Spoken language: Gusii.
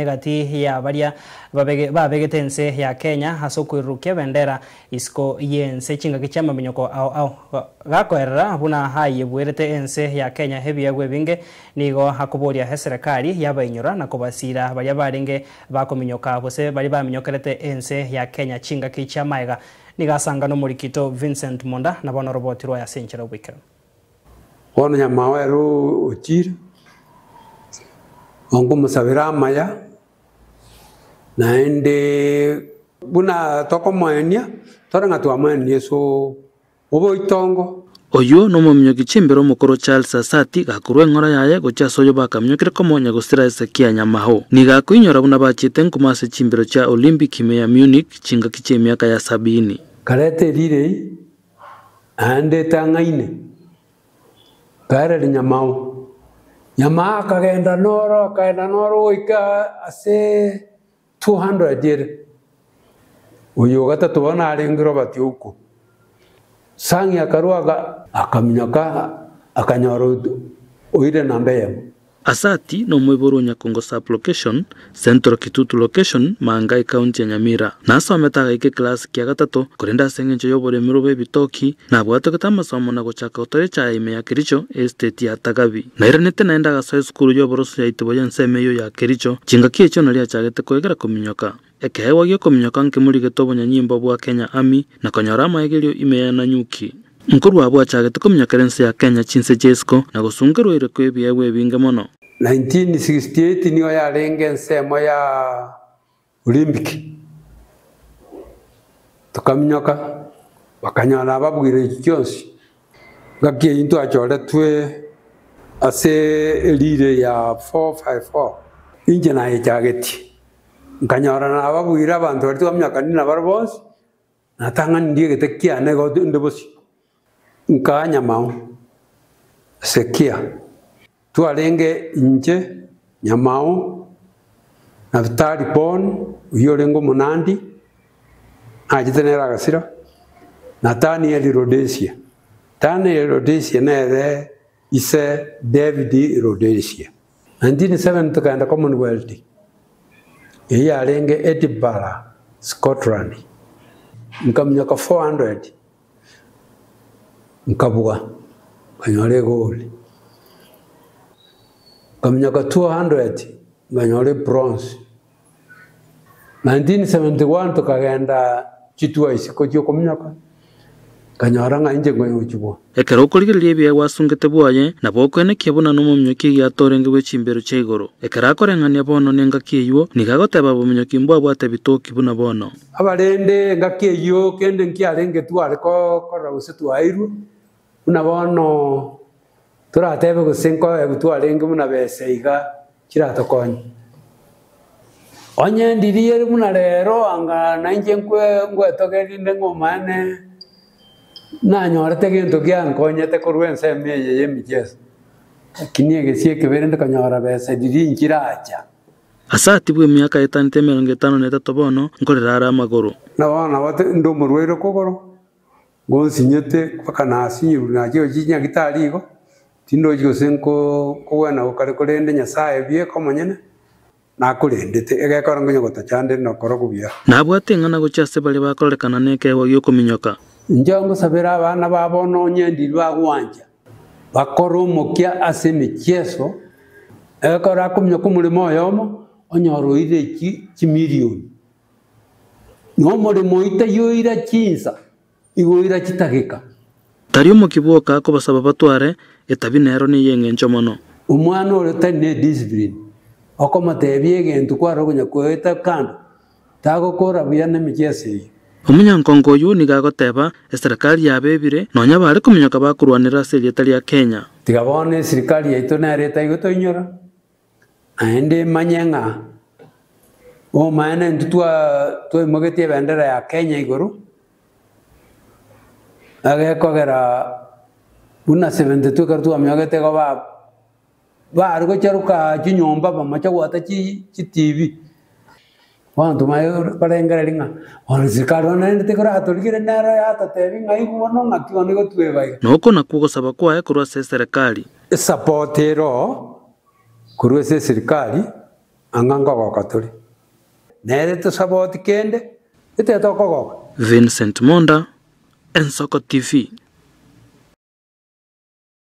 Egati ya baria babegete ense ya Kenya ase okoirurukia ebendera isiko y'ense chingaki chi'amaminyoko ao ao. Gakoerera buna ayebuerete ense ya Kenya ebiegwa ebinge, nigo akoboria eserekari yabainyora na kobasiira baria barenge bakominyoka gose baria baminyokerete ense ya Kenya chingaki chi'amaega. Nigo asanga nomorikito Vincent Monda na bono oroboti rwaye ase enchera y'oboikeranu. Bono nyamao ere ochire, nkomosabera amaya, naende buna tokomoenia, tore ng'a twamoenia ase oboitongo. Oyio nomominyoki chimbero omokoro Charles Asati gakorwa eng'ora yaye gochia ase oyo bakaminyokire komonya gosira Hezekia Nyamahou. Nigo akoinyora buna bachiete nkuma ase chimbero chia Olympic ime ya Munich chingaki chi'emiaka ya sabini. Kareta erirei Naende etang'aine, nkaereria nyamao. Nyamao akagenda noro, akagenda noro goika ase 200 ere. Oyo ogatato bono arenge Robert Ouko. Sang'i akarua aka akaminyoka akanyora oire namba eyemo. Asati nomoiborwa o Nyakongo Sub-location, Central Kitutu Location, Manga Ecounty ya Nyamira. Nasomete agaika ekelasi kia gatato, korende ase engencho y'oboremerwa bw'ebitoki, nabwatogete amasomo na gochaka gotora echae ime ya Kericho, estate ya Tagabi. Nairanete naende agasoa esukuru y'oboroso ya Itibo y'ensemo eyio ya Kericho, chingaki echio nario achagete koegera kominyoka. Ekeegwa gi'okominyoka nkemorigete obonyanyimbo bwa Kenya Army na konyora amaegerio ime ya Nanyuki. Nkorwa abwo achagete kominyokera ense ya Kenya chinse chi'isiko na gosungerwa ere kw'ebiegwa ebinge mono. 1968 nigo yarenge ensemo ya Olympic, tokaminyoka bakanyora ababwire echi chionsi. Ngaki eyio ntwachoretwe ase erire ya 454, inche nayechagetie, nkanyora nababwire abanto baria twaminyokani nabarabwo bonsi. Natang'anirie egete kiane igo inde bosio, nkaa nyamao Hesekia. Twarenge inche, nyamao, Nafutali Bon, oyio orenge omonandi, nachete nere agasira, na Danieli Rhodesia. Daniel Rhodesia nere ise David Rhodesia. 1907 tokaenda Commonwealth, eyio yarenge Edinburgh, Scotland. Nkaminyoka 400 nkabua, nkanyora egold. Nkaminyoka 200 nkanyora ebronze. 1971 tokagenda chituo isiko chiokominyoka, nkanyora ng'a inche nkonyochigwa. Ekero okorigereria ebiegwa asungete bwoye, nabo okoenekia buna nomominyoki egiato orenge bwe chimbeero chia igoro. Ekero akoreng'ania bono nengaki eyio, nigo agoteba bominyoki mbwabwate bitoki buna bono. Abarende engaki eyio kende nkiarenge tware korora gose twaeirwe, buna bono toratebe gose nkoegwa twarenge buna besa iga chiratokonye. Onye ndiria ere buna rero anga nainche ngwetogerie rinde ng'a omanyene nanyorete gento giankonyete korwa ensemo eye y'emicheso, lakini egesio ekebe rende konyora besa riria nchiracha. Ase ati bw'emiaka etanete 53 bono, nkorera are amagoro. Na bono nabo inde omorwaire okogoro, ngonsinyete mpaka nasinyirwe nachire gochia chinyagitari igo, tindochi gose nkogwena gokare korende Nyasaye bieka omonyene nakorendete, egekora nkonya gotachandera na korokwa buya. Nabwate ing'ana gochia ase baria bakororekana nekeegwa gi'okominyoka. Inche ngosabera abana ba bono onye ndiri bagwancha, bakore omokia ase emechieso, ekero akominyoka omoremo oyomo, onyore oire chimilioni. Na omoremo oyio taioira chinsa, igo oira chitageka. Tari omokia bwoka akobasaba batware, etabi nero ney'engencho mono. Omwana ore tari ne discipline, okomotebia egento kware okonya koeta kando, tagokora buya nemicheso eyio. Omonyankongo oyio nigo agoteba, Eserekari yabebire, nonya bare kominyoka bakorwanera ase erieta ria Kenya. Tiga bono esirikari yaito nere etari gotoinyora, Naende manye ng'a obomaene intwe twaimogetie ebendera ya Kenya igoro, egekogera buna 72 ekero twamiogete igo ba bare gocharoka chinyomba bamache goata chi chitibi, abanto barengereria ng'a bono serikali bono naende tekoratorigere nero yatotebi ng'a igwe bono ng'aki bono igo tweba iga. Na oko nakwo ogosaba kwaye korwa ase eserekari. Esapoti ere oo korwa ase eserikari. Ang'a nkogoka tore. Nere tosaboti kende, etete okogoka. Vincent Monda, Ensoko TV.